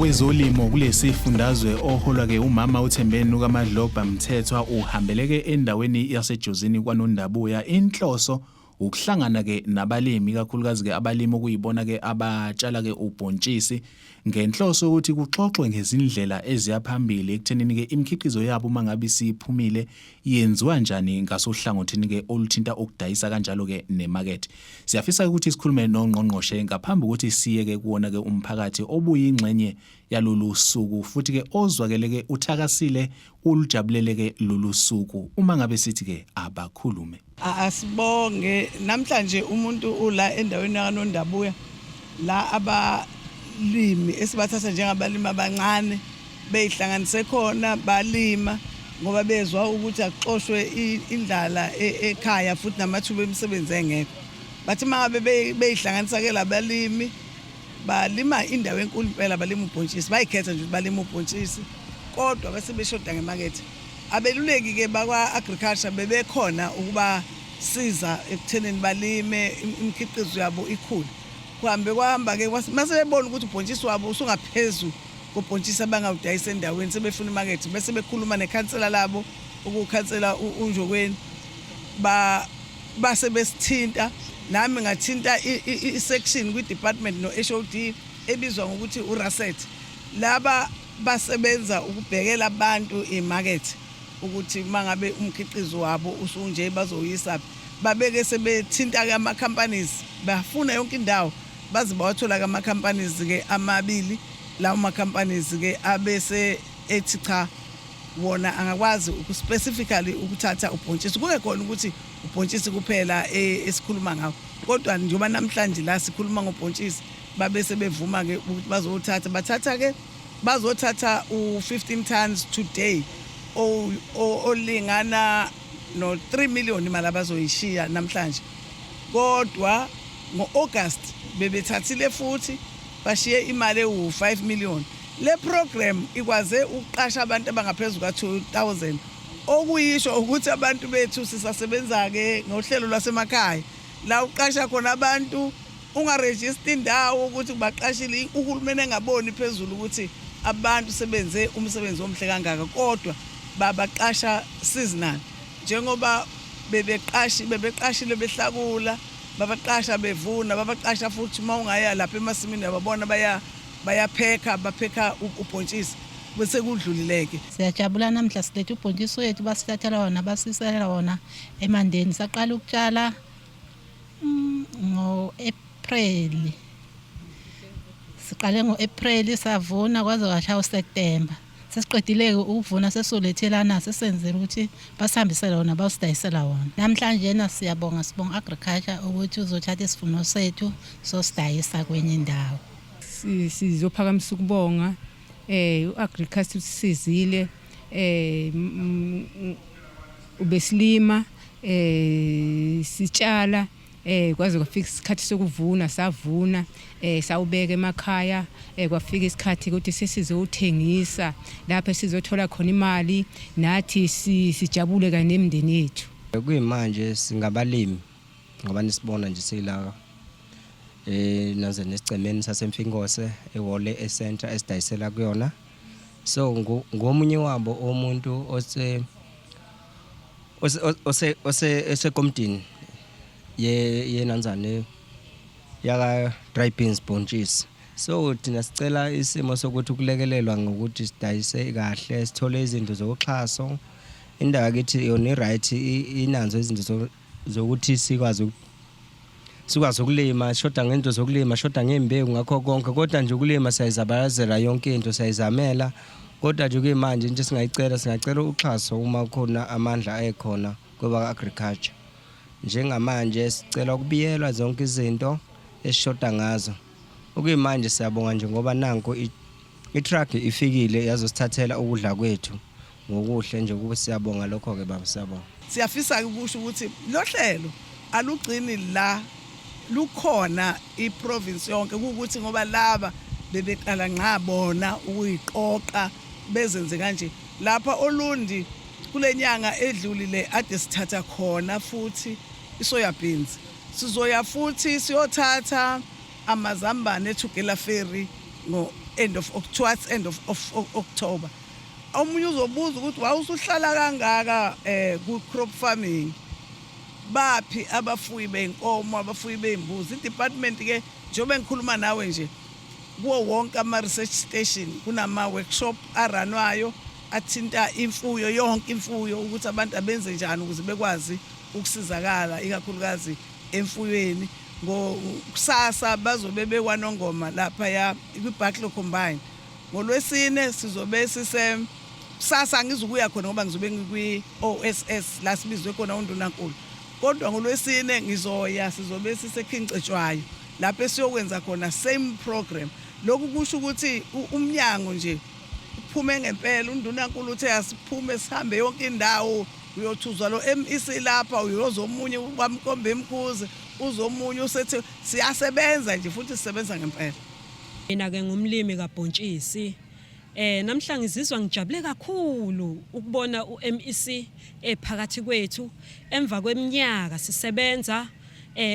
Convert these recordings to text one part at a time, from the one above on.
Wezolimo kulesi fundazwe oholwa ke umama uThembeni ukaMadlobha Mthethwa uhambeleke endaweni yaseJozini kwaNondabuya. Inhloso ukuhlangana ke nabalimi, kakhulukazi ke abalimi okuyibona ke abatshala ke ubhontshisi, ngenhloso ukuthi kuxoxwe ngezindlela eziya phambili ekuthenini ke imikhiqizo yabo uma ngabe isiphumile yenziwa njani ngasohlangothini ke oluthinta ukudayisa kanjalo ke nemakethe. Siyafisa ukuthi sikhulume nongqongqoshe ngaphambi kokuthi siye ke kuwona ke umphakathi obuyingxenye yalolu suku futhi ke ozwakele ke uthakasile ulujabulele ke lolu suku uma ngabe sithi ke abakhulume. Asibonge namhlanje umuntu ula endaweni yaKaNondabuya la abalimi esibathatha njengabalimi abancane beyihlanganise khona balima ngoba bezwa ukuthi akuxoshwe indlala ekhaya futhi namathuba emisebenzi engekho. Bathi uma ngabe beyihlanganisa-ke labalimi balima indawo enkulu impela, balima ubhontshisi, bayikhetha nje ukuthi balima ubhontshisi kodwa bese beshoda ngemakethe. Abeluleki-ke bakwa-agriculture bebekhona ukubasiza ekuthenini balime imikhiqizo yabo ikhule. Kuhambe kwahamba-ke mase bebona ukuthi ubhontshisi wabo usungaphezu kobhontshisi abangawudayisa endaweni, sebefuna imakethe, bese bekhuluma nekhansela labo okuwukhansela uNjokweni, base besithinta. Nami ngathinta i-section kwi-department no-HOD ebizwa ngokuthi uRaset. Laba basebenza ukubhekela abantu imakethe ukuthi uma ngabe umkhiqizo wabo usunje bazowuyisaphi. Babeke sebethinta-ke ama-companies, bafuna yonke indawo baze bawathola-ke ama-companies-ke amabili. Lawo ma-companies-ke abese ethi cha, wona angakwazi specifically ukuthatha ubhontshisi, kungekhona ukuthi ubhontshisi kuphela esikhuluma ngawo, kodwa njengoba namhlanje la sikhuluma ngobhontshisi, babe sebevuma-ke ukuthi bazowuthatha. Bathatha-ke bazothatha u-15 tons today olingana no-3 million imali abazoyishiya namhlanje. Kodwa ngo-August bebethathile futhi bashiye imali ewu-5 million. Le program ikwaze ukuqasha abantu abangaphezu ka-2000, okuyisho ukuthi abantu bethu sisasebenza-ke ngohlelo lwasemakhaya la uqasha khona abantu ungarejista indawo ukuthi baqashile, uhulumeni engaboni phezulu ukuthi abantu sebenze umsebenzi omhle kangaka, kodwa babaqasha seasonal njengoba bebeqashile behlakula, babaqasha bevuna, babaqasha futhi uma ungaya lapha emasimini uyababona bayaphekha, baphekha ubhontshisi bese kudlulileke. Siyajabula namhla silethe ubhontshisi wethu, basithathela wona basiselela wona eMandeni. Saqala ukutshala ngo-April, siqale ngo-April savuna kwaze kwashaya uSeptember. Sesiqedile-ke ukuvuna, sesizolethelana sesenzela ukuthi basihambisele wona bayosidayisela wona. Namhlanje na siyabonga, sibonga agriculture ukuthi uzothatha isivuno sethu sosidayisa kwenye indawo. Sizophakamisa ukubonga u-agriculture usisizile, ubesilima sitshala kwaze kwafika isikhathi sokuvuna, savuna, sawubeka emakhaya, kwafika isikhathi ukuthi sesizowuthengisa lapho esizothola khona imali nathi sijabule kanye nemindeni yethu. Kuyimanje singabalimi ngoba nisibona nje sila naze nesigcemeni saseMfinkose ehhole e-center esidayisela kuyona. So ngomunye wabo umuntu ose ose ose esekomtini ye yenanzane yaka dry beans bhontshisi. So thina sicela isimo sokuthi ukulekelelwa ngokuthi sidayise kahle, sithole izinto zokuxhaso. Indawo yakithi yona i-right, inanzo izinto zokuthi sikwazi ukulima, sishoda ngento zokulima, sishoda ngey'mbewu ngakho konke, kodwa nje ukulima siyayizabalazela yonke into, siyayizamela. Kodwa nje kuyimanje into esingayicela, singacela uxhaso uma kukhona amandla ekhona kwebaka-agriculture. Njengamanje sicela ukubiyelwa zonke izinto esishoda ngazo. Okuyimanje siyabonga nje ngoba nanku i-truck ifikile yazosithathela ukudla kwethu ngokuhle nje kube siyabonga lokho-ke baba, siyabonga. Siyafisa-ke ukusho ukuthi lo hlelo alugcini la, lukhona i-province yonke, kuwukuthi ngoba laba bebeqala ngqa bona ukuyiqoqa bezenze kanje. Lapha Olundi kule nyanga edlulile ade sithatha khona futhi i-soya beans. Sizoya futhi siyothatha amazambane eTugela Ferry ngo. End of towards end of October. Omunye uzobuza ukuthi wawusuhlala kangaka ku crop farming, baphi abafuyi bey'nkomo, abafuyi bey'mbuzi? I-department ke, njengoba ngikhuluma nawe nje, kuwo wonke ama-research station kunama-workshop a-run-wayo athinta imfuyo yonke, imfuyo, ukuthi abantu abenze njani ukuze bekwazi ukusizakala, ikakhulukazi emfuyweni. Ngokusasa bazobe bekwaNongoma laphaya kwi-Buckler Combine. Ngolwesine sizobe sise, kusasa angizukuya khona ngoba ngizobe ngikwi-OSS la sibizwe khona undunankulu, kodwa ngolwesine ngizoya, sizobe sise-King Cetshwayo lapho esiyokwenza khona same program. Lokhu kusho ukuthi umnyango nje uphume ngempela. Undunankulu uthe asiphume sihambe yonke indawo. Uyothuzwa lo MEC lapha, uyoza omunye kwamkombe emkhuze, uzomunye usethi siyasebenza nje futhi sisebenza ngempela. Mina ke ngumlimi kabhontshisi. Namhla ngizizwa ngijabule kakhulu ukubona uMEC ephakathi kwethu emva kweminyaka sisebenza,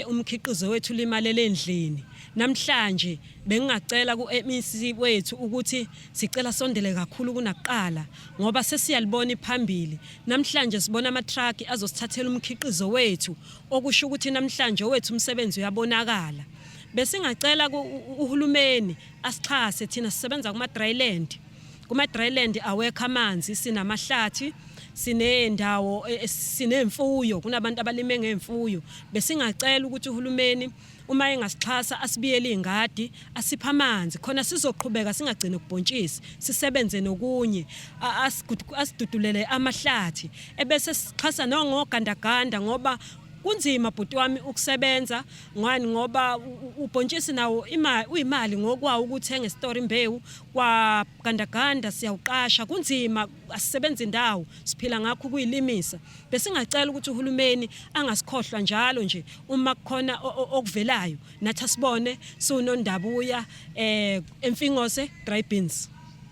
umkhiqizo wethu limalele endlini. Namhlanje bengingacela kuMEC wethu ukuthi sicela sondele kakhulu kunakuqala ngoba sesiyalibona iphambili. Namhlanje sibona ama truck azosithathela umkhiqizo wethu, okusho ukuthi namhlanje owethu umsebenzi uyabonakala. Besingacela uhulumeni asixhase. Thina sisebenza kuma dryland. Kuma dryland awekho amanzi, sinamahlathi, sinendawo, sinemfuyo, kunabantu abalime ngemfuyo. Besingacela ukuthi uhulumeni uma engasixhasa asibiyele ingadi, asiphe amanzi khona sizoqhubeka, singagcini kubhontshisi, sisebenze nokunye, asidudulele amahlathi, ebese sixhasa nongogandaganda ngoba kunzima, bhuti wami, ukusebenza. Ngani? Ngoba ubhontshisi nawo uyimali ngokwawo ukuthenga esitoro imbewu, kwa gandaganda siyawuqasha, kunzima, asisebenzi indawo, siphila ngakho ukuyilimisa. Besingacela ukuthi uhulumeni angasikhohlwa njalo nje uma kukhona okuvelayo, nathi asibone siwunondabuya eMfingose dry beans.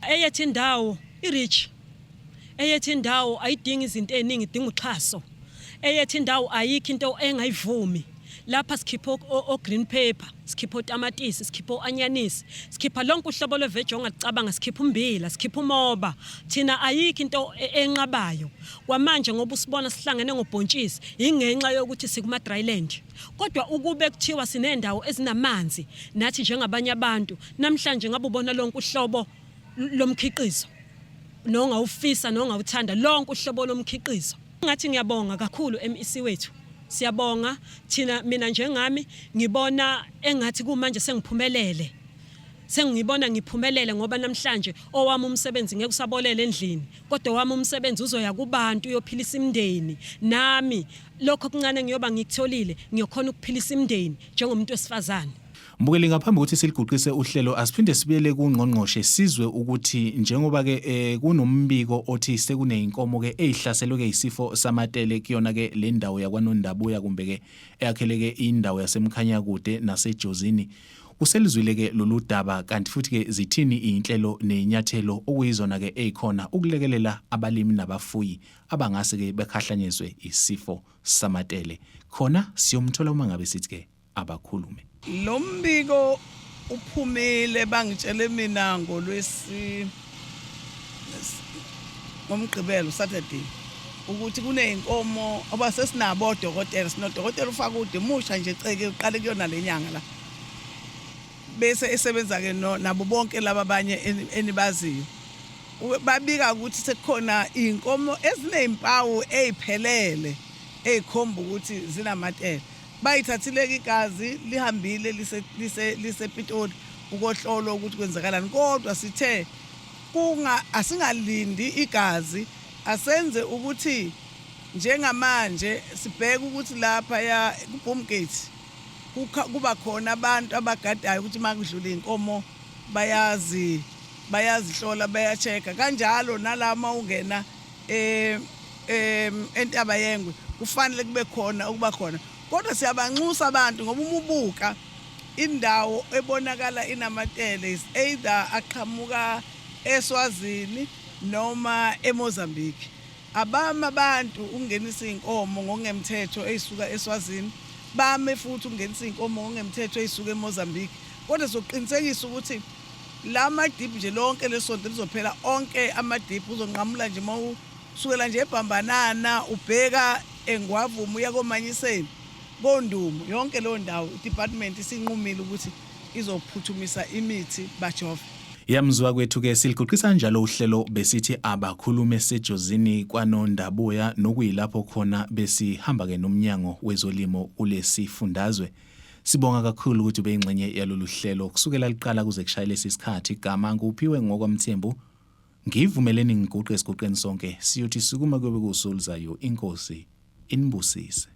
Eyethu indawo i-rich, eyethu indawo ayidingi izinto eziningi, idinga uxhaso. Eyethu indawo ayikho into engayivumi. Lapha sikhipha o-green pepper, sikhipha otamatisi, sikhipha o-anyanisi, sikhipha lonke uhlobo lwe-veg ongalicabanga, sikhipha ummbila, sikhipha umoba. Thina ayikho into enqabayo kwamanje ngoba usibona sihlangene ngobhontshisi ingenxa yokuthi sikuma-dryland, kodwa ukube kuthiwa sinendawo ezinamanzi nathi njengabanye abantu, namhlanje ngabe ubona lonke uhlobo lomkhiqizo nongawufisa nongawuthanda, lonke uhlobo lomkhiqizo. Ngathi ngiyabonga kakhulu MEC wethu, siyabonga thina. Mina njengami ngibona engathi kumanje sengiphumelele, sengibona ngiphumelele ngoba namhlanje owami umsebenzi ngeke usabolela endlini, kodwa owami umsebenzi uzoya kubantu, uyophilisa imindeni. Nami lokho okuncane ngiyoba ngikutholile ngiyokhona ukuphilisa imindeni njengomuntu wesifazane. Mbukeli, ngaphambi kokuthi siliguqise uhlelo, asiphinde sibuyele kungqongqoshe, sizwe ukuthi njengoba ke kunombiko othi sekuneyinkomo ke ezihlaselwe ke isifo samatele kuyona ke le ndawo yakwaNondabuya, kumbe ke eyakheleke indawo yaseMkhanyakude naseJozini, uselizwile ke lolu daba, kanti futhi ke zithini inhlelo nezinyathelo okuyizona ke ezikhona ukulekelela abalimi nabafuyi abangase ke bekhahlanyezwe isifo samatele khona? Siyomthola uma ngabe sithi ke abakhulume. Lo mbiko uphumile, bangitshele mina ngolwesi, ngomgqibelo, Saturday, ukuthi kuneyinkomo oba sesinabo odokotela. Sinodokotela uFakude, musha nje ceke, uqale kuyona lenyanga la, bese esebenza ke nabo bonke laba abanye enibaziyo. Babika ukuthi sekukhona inkomo ezinezimpawu eziphelele ezikhomba ukuthi zinamatele. Bayithathile igazi, lihambile, lise lisePitoli ukohlolwa ukuthi kwenzakalani, kodwa sithe kunga asingalindi igazi, asenze ukuthi njengamanje sibheke ukuthi lapha ya ku-boom gate kuba khona abantu abagadayo ukuthi makudlula inkomo bayazi, bayazihlola, baya-check-a kanjalo. Nalama ungena entaba yengwe kufanele kube khona ukuba khona, kodwa siyabanxusa abantu ngoba uma ubuka indawo ebonakala inamatele is either aqhamuka eSwazini noma eMozambique. Abama abantu ukungenisa izinkomo ngokungemthetho ezisuka eSwazini, bame futhi ukungenisa izinkomo ngokungemthetho ezisuka eMozambique, kodwa sokuqinisekisa ukuthi La madiphu nje lonke lesonto lizophela onke amadiphu uzonqamula nje uma usukela nje eBhambanana ubheka eNgwavuma uya koManyiseni koNdumo yonke leyo ndawo i-department isinqumile ukuthi izophuthumisa imithi bajove. Yamzwa kwethu ke siliguqisa njalo uhlelo besithi abakhulume sejozini kwaNondabuya nokuyilapho khona besihamba ke nomnyango wezolimo kulesifundazwe. Sibonga kakhulu ukuthi ubeyingxenye yalolu hlelo kusukela liqala kuze kushaye lesi sikhathi. Igama nguphiwe ngokwaMthembu. Ngivumeleni ngiguqe esiguqeni sonke siyothi sukuma kuyobe kuwusuku oluzayo inkosi inibusise.